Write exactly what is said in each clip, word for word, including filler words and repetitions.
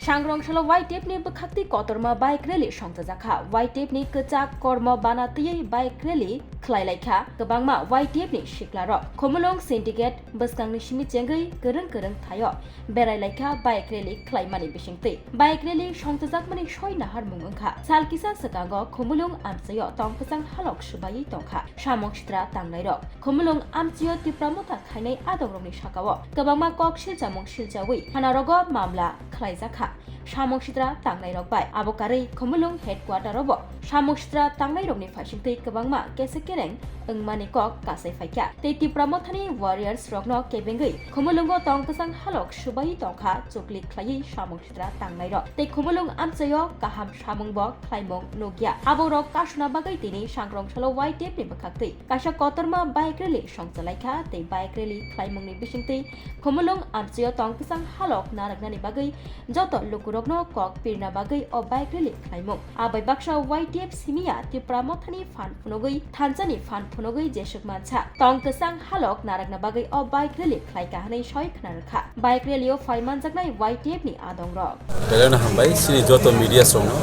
Sangrong salo Y T F ni bwkhaktwi kotorma bike rally songchajakha. Y T F ni kwchak kormo bana twiwi bike rally khlai laikha kwbangma Y T F ni siklarok. Khumulwng syndicate bwskangni simi chengwi kwrwng kwrwng thaio berai laikha bike rally khlaimani bisingtwi. Bike rally songchajakmani soi naharmung wngkha. Sal kisa swkango Khumulwng amchaio tongkwchang halok swbaiwi tongkha samung sitra tangnairok. Khumulwng amchaio Tipra Motha khainai adongrokni sakao kwbangma kok silchamung silchawi thanarogo mamla khlaijakha samung sitra tangnairok bai. Abo karwi Khumulwng headquarter-o bo samung sitra tangnairokni phaisingtwi kwbangma kesa kereng wngmani kok kasai phaikha. Tei Tipra Mothani warriors rokno kebengwi Khumulwngo tongkwchang halok swbaiwi tongkha chukli khlaiwi samung sitra tangnairok. Tei Khumulwng amchaio kaham samungbo khlaimung nukya. Aborok kasuna bagwi tini Sangrong salo Y T F ni bwkhaktwi kaisa kotorma bike rally songchalaikha tei bike rally khlaimungni bisingtwi Khumulwng amchaio tongkwchang halok narwknani bagwi joto lukurokno kok pirna bagwi o bike rally khlaimung. Abai baksa Y T F simiya Tipra Mothani phan phunugwi thansani phan phunugwi jesuk mansa. Tongkwchang halok narwkna bagwi o bike rally khlaikha hwnwi soi khna rwkha. Bike rally-o phai manjaknai Y T F ni adongrok. Belai no hambai chini joto media rokno.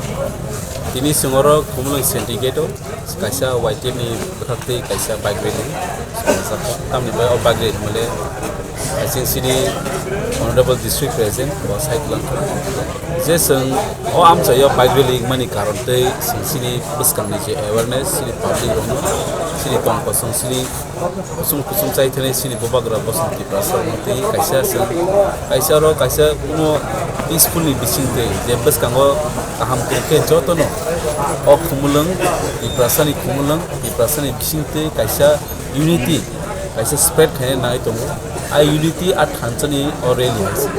Tini chwng oro Khumulwng syndicate-o kaisa Y T F ni bwkhaktwi kaisa bike rally songjago. Tamni bai o bike rally mole I think chini Honorable District President bo sai kwlangkha. Je chwng o amchaio bike rally wngmani karon tei chwng chini bwskangni je awareness chini public rokno chini tong kosong chini kusum kusum chai thani chini bubagra bosong Tiprasa rokno tei kaisa chwng kaisa oro kaisa kuno peaceful ni bising tei je bwskango kaham kwrwkhe jotono o Khumulwng Tiprasa ni Khumulwng Tiprasa ni bising tei kaisa unity kaisa spread khaina nai tongo. A unity a thansa ni o rally hai se.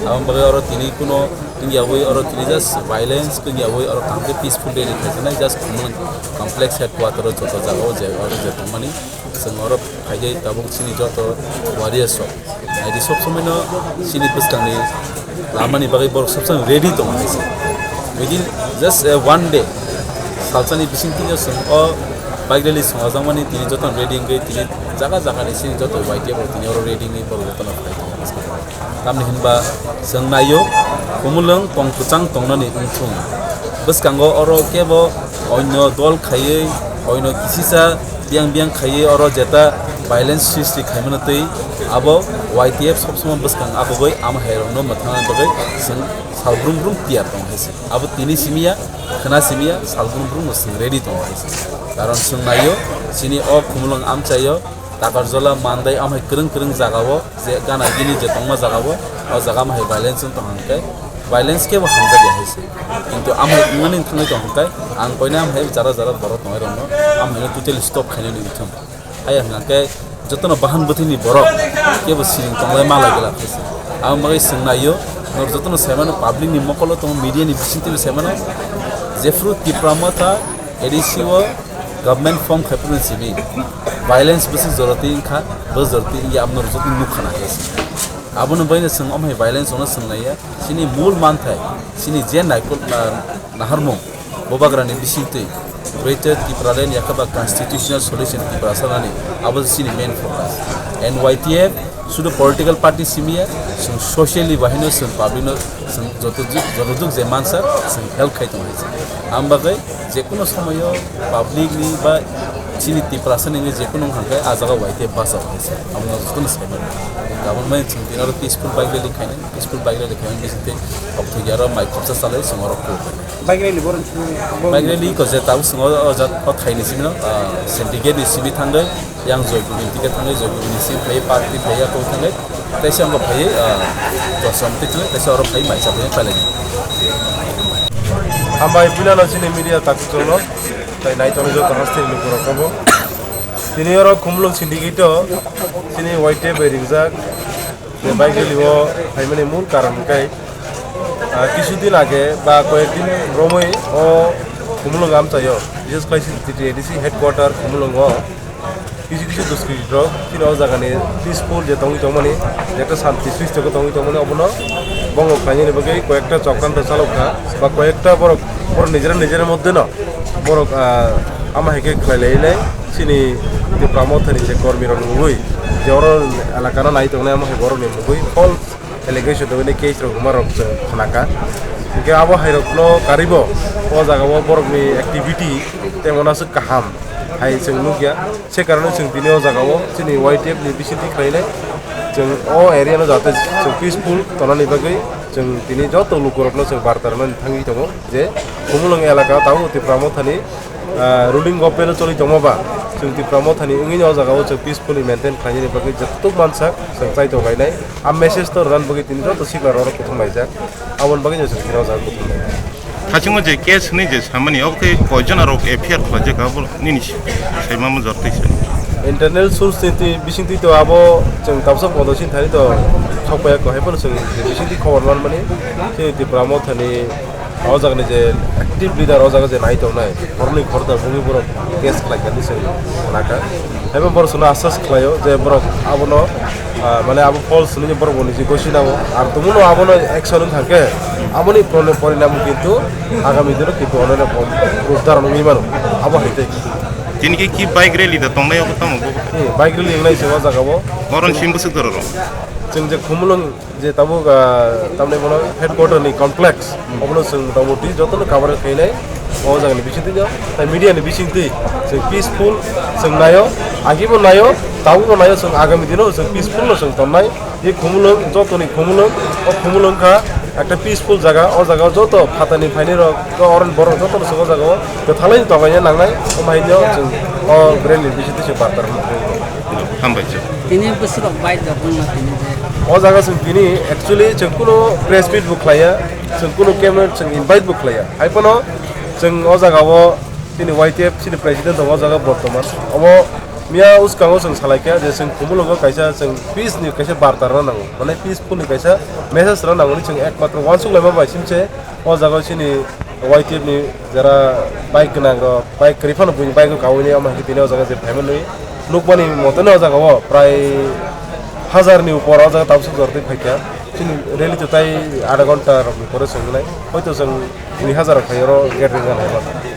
Aboni bagwi oro tini kuno wngya wi oro tini just violence wngya wi oro kaham khe peaceful rally khaijak nai just Khumulwng complex headquarter o joto jaga o je oro je tongmani chwng oro phaijai tabuk chini joto warriors rok. Naidi sob somoi no chini bwskang ni lama ni bagwi borok sob somoi ready tongo hai se. Within just a one day salsa ni bising twi chwng o bike rally songajak mani tini joto ready wngwi tini jaga jaga ni chini joto Y T F rok tini oro ready wngwi borok joto no phai tongo. Tamni hinba chwng naio Khumulwng tong kwchang tongnani wngthung. Bwskango oro kebo oino dol khaiwi oino kisisa biyang biyang khaiwi oro jeta violence srishti khaimano tei abo Y T F sob somoi bwskang abogwi amo hai rokno mwthangna bagwi chwng sal brum brum tiyar tong hai se. Abo tini simiya khwna simiya sal brum brum no chwng ready tong hai se. Karon chwng naio chini o Khumulwng amchaio Takarjala, Mandai, amhai kwrwng kwrwng jagao je gana gini je tongma jagao, o jaga amhai violence wng tong hwnkhe, violence kebo hamjak ya hai se. Kintu amhai wngmani thangwi tong hwnkhe, ang koina amhai jara jara borok tongnai rokno amhaino totally stop khainani wngthung. Hai hwnkhe jotono bahan bwthwini borok kebo siring tonglai malai glak hai se. Aboni bagwi chwng naio, norok jotono saimano public ni mokolo tongo, media ni bisingtwi saimano, jephru Tipra Motha A D C o government form khai phuru simi violence bwswk jorotwi wngkha, bo jorotwi wngya abo norok joto nukha na khe se. Abono baino chwng omo hai violence ono chwng naiya, chini mul manthai, chini je naikol na-, naharmung, bubagrani bisingtwi Greater Tipraland yakhe ba constitutional solution Tiprasa nani abo se chini main focus. And Y T F sudu political party simi ya, chwng socially bahino chwng public no chwng joto juk, joto juk je mansa chwng help khai tongo hai se. Ang bagwi Jekunu somoyo public ni ba chini Tiprasa ni wngwi jekunu wngkha khe ah jaga Y T F bachao hai se. Amo no jotono sai mano. Tabuk mai chwng tini oro peaceful bike rally khainai, peaceful bike rally khainai bising tei okthai aro mai khopsa chalai chwng oro kuk. Bike rally borok chwng Bike rally ko je tabuk chwng oro o jat o thaini simi no, ah, syndicate ni simi thangwi yang Joypur ni ticket thangwi Joypur ni simi phai party phai ya kok thangwi. Teisa wngkha phaiwi, ah, dosram twi thangwi teisa oro phai maisa phai pailai. Hambai puila no chini media takhuk cholo, tai nai tongo joto hasteni lukurok kabo. Tini oro Khumulwng syndicate o chini Y T F bai ringjak, je bike rally o phaimani mul karon hwnkhe, ah, kisu din age ba koyek din romwi o Khumulwng amchaio, bises khlai chini T T A D C headquarter Khumulwng o, Kisu kisu duskriti rok chini o jaga ni peaceful je tongwi tongmani, je ekta santi srishti khe tongwi tongmani, obono bongo khlainani bagwi koyekta chokranto chalok kha ba koyekta borok, borok nijera nijera moddhe no borok, ah, ama hai khe khlai lai nai chini Tipra Mothani je kormi rok nugwi je oro elaka no nai tongnai ama hai borok ni mugwi false allegation tongwi case rok rwma rok chwng khna kha. Hingke abo hairokno karibo o jagao borokni activity temon aswk kaham hai chwng nukya. Se karone chwng tini o jagao chini Y T F ni bisingtwi khlainai. Chwng o area no jate chwng peaceful tonani bagwi chwng tini joto lukurokno chwng barta rwnani thangwi tongo je Khumulwng elaka tabuk Tipra Mothani ah, ruling government o choli tongma ba, chwng Tipra Mothani wngwi o jaga o chwng peacefully maintain khlainani bagwi jotto mansak chwng chai tongainai. A message to rwna bagwi tini joto sikla rok kuthum laijak. Aboni bagwi no chwng tini o jaga kuthum laijak. Thasingo je case hwnwi je samani, obo khe koijon aro F I R khlaijak, abo nini saimamo jortwi se. Internal source ni twi, bising twi to abo chwng tabsa podo sin thani to sokpaya ko, hai phano chwng bising twi khobor manmani, chini Tipra Mothani O jagani je active leader o jaga je nai tongnai, borokni khorokdar bumi borok case khlai kha hinwi se naka. Haibo borok chwngno asas khlaio je borok abono, ah, mane abo false hinwi borok bo niji gosi nango. Ar tongmano abono action wng thangkhe aboni pore-, porinamo kintu agami dino kintu onono kom rudar wngwi mano. Abo hai tei. Tini khe ki bike rally da tongnai obo tamo bo? Ni bike rally wngnai se o jaga o. Oron sim bwswk dororo. Chwng je Khumulwng je tabuk, ah, tamni bono headquarter ni complex, obono chwng motamoti jotono cover khainai o jagani bisingtwi no, tai media ni bisingtwi chwng peaceful chwng naio, agibo naio, tabukbo naio, chwng agami dino chwng peaceful no chwng tonnai. Ye Khumulwng, jotoni Khumulwng, o Khumulwng kha ekta peaceful jaga, o jaga o joto phatani phainai rok, o oron borok jotono chwng o jaga o kwthalai tonglaina nangnai, o mahaino chwng o brand ni bisingtwi chwng barta rwna. Hambai se. Tini bwswk rok bike rok wngma tini je. O jaga chwng tini actually chwng kuno press meet bo khlaiya, chwng kuno camera chwng invite bo khlaiya. Hai phano chwng o jaga o chini Y T F chini president tongo o jaga bortoman. Obo miya uskango chwng salaikha je chwng Khumulwngo kaisa chwng peace ni kaisa barta rwna nango. Mane peaceful ni kaisa message rwna nango hwnwi chwng ekmatro uansuk laima bai simse. O jaga o chini Y T F ni jara bike gwnang rok, bike kwrwi phano buini bike o kaui nai, omo hai khe tini o jaga je phaima nui nukmani mote no o jaga o prai hazar ni upor o jaga tabuk jor twi phaikha. Chini rally to tai adha ghonta rok ni pore chwng nai, hoito chwng dui hazar rok phai oro gate ring nai.